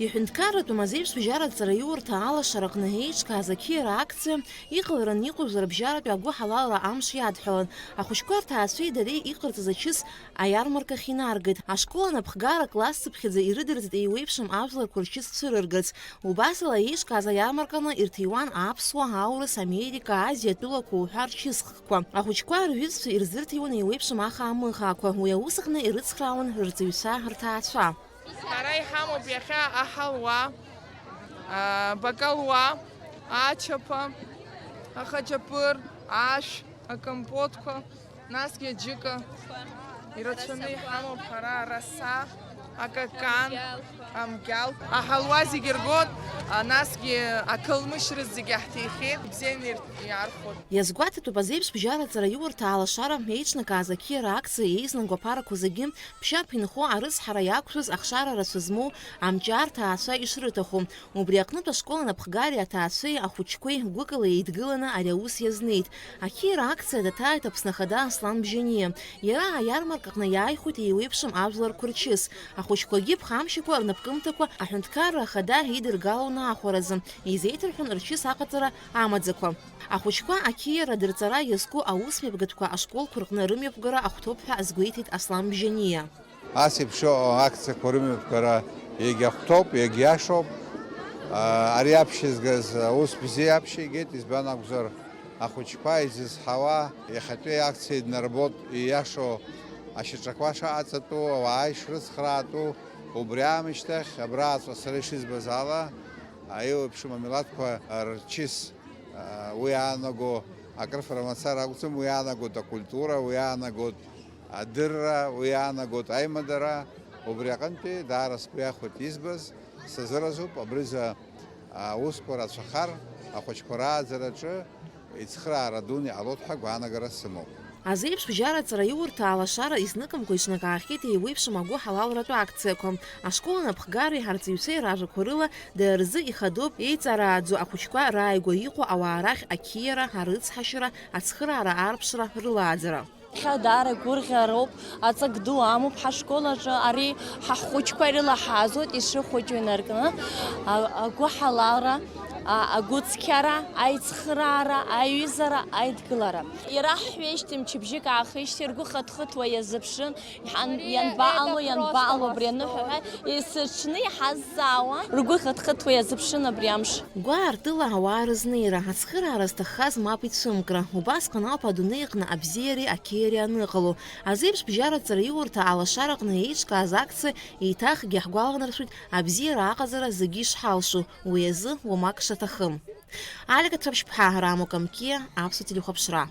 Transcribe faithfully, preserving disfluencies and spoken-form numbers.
Иҳәынҭқарратә музеиԥшбжьаратә ҵараиурҭа алашара аҟны еиҿкааз ақьиара акциа иҟаларан иҟоу жәларбжьаратәи агәыҳалалра амш иадҳәалан, ахәыҷқәа рҭаацәеи дареи иҟарҵаз ачыс аиармаркахь инаргеит. Ашкол анапхгара аклассцыԥхьаӡа ирыдырҵеит еиуеиԥшым ажәларқәа рчыс цәырыргарц. Убасала еиҿкааз аиармарканы ирҭиуан аԥсуа, аурыс, Америка, Азиа атәылақәа уҳәа рчысхқәа. Ахәыҷқәа рҩызцәа ирзырҭиуан еиуеиԥшым ахаа-мыхаақәа, уи аус аҟны ирыцхраауан рҵаҩцәа рҭаацәа. Ҳара иҳамоуп иахьа аҳалуа, а, бакалуа, ачаԥа, ахаҷапыр, ашә, акомпотқәа, насгьы аџьыка. Ирацәаны иҳамоуп ҳара араса, акакан, амгьал. Аҳалуа зегьы ргоит, а, насгьы ақалмышь рызегьы ҳҭихит, ибзианы ирҭ-, иаархәоит. Иазгәаҭатәуп азеиԥш бжьараҵара иурҭа алашара еиҿнакааз ақьиара акциа еизна агәаԥарақәа зегьы ԥшьаԥ инхо арыцҳара иақәшәаз ахшара рацәа змоу амҿиар ҭаацәа ишрыҭаху. Убри аҟнытә ашкол анапхгареи аҭаацәеи ахәыҷқәеи гәыкала еидгыланы ари аус иазнеит. Ақьиара акциа даҭааит Аԥсны Ахада Аслан Бжьаниа. Иара аиармаркаҟны иааихәеит еиуеиԥшым ажәларқәа рчыс. Ахәыҷқәагьы ԥхамшьакәа рнапкымҭақәа Аҳәынҭқарра Ахада идыргалон аахәаразы, изеиҭарҳәон рчыс аҟаҵара амаӡақәа. Ахәыҷқәа ақьиара дырҵара иазку аусмҩаԥгатәқәа ашколқәа рҟны рымҩаԥгара ахәҭоуп ҳәа азгәеиҭеит Аслан Бжьаниа. Ас еиԥш иҟоу акциақәа рымҩаԥгара иагьахәҭоуп, иагьиашоуп. Ари аԥшьызгаз аус бзиа аԥшьа игеит, избан акәзар, ахәыҷқәа изызҳауа, иахьатәи акциа иднарбоит, ииашоу ашьаҿақәа шаҟаҵатәу, ауаа ишрыцхраатәу, убри аамышьҭахь, абра ацәа сара ишызбаз ала, еиуеиԥшым амилаҭқәа рчыс, уи иаанаго акрыфара мацара акәӡам, уи иаанагоит акультура, уи иаанагоит адырра, уи иаанагоит аимадара, убри аҟынтәи даара сгәы иахәеит избаз, сазыразуп, абризы аусқәа рацәахар, ахәыҷқәа рааӡараҿы ицхыраара дуны иҟалоит ҳәа гәаанагара сымоуп. Азеиԥш бжьараҵара иурҭа алашара изныкымкәа иҿнакаахьеит еиуеиԥшым агәыҳалалратә акциақәа. Ашкол анапхгареи ҳарҵаҩцәеи ражәақәа рыла, дара рзы ихадоуп еиҵарааӡо ахәыҷқәа рааигәа иҟоу ауаа рахь ақьиара, арыцҳашьара, ацхыраара арԥшра рылааӡара. Иахьа даара игәырӷьароуп, аҵак ду амоуп ҳашкол аҿы, ари ҳа ҳхәыҷқәа ирылаҳазоит, ишрыхәыҷу инаркны, а-, агәыҳалалра, а-, агәыцқьара, аицхыраара, аиҩызара, аидгылара. Ираҳҳәеижьҭеи мчыбжьык аахижьҭеи ргәы хыҭхыҭуа иазыԥшын, иҳан-, ианбаҟало, ианбаҟало абри аныҳәа ҳәа, есыҽны иҳазҵаауан, ргәы хыҭхыҭуа иазыԥшын абри амш. Гәаартыла ауаа рызнеира, ацхыраара зҭаххаз мап ицәымкра, убасҟан ауп адунеи аҟны абзиареи ақьиареи аныҟало. Азеиԥш бжьараҵара иурҭа алашараҟны еиҿкааз акциа еиҭахгьы ҳгәаланаршәоит абзиара аҟаҵара зегьы ишҳалшо, уи азы уамак шаҭахым. Алика Ҭаԥшьԥҳа, Рамо Камкиа, Аԥсуа телехәаԥшра.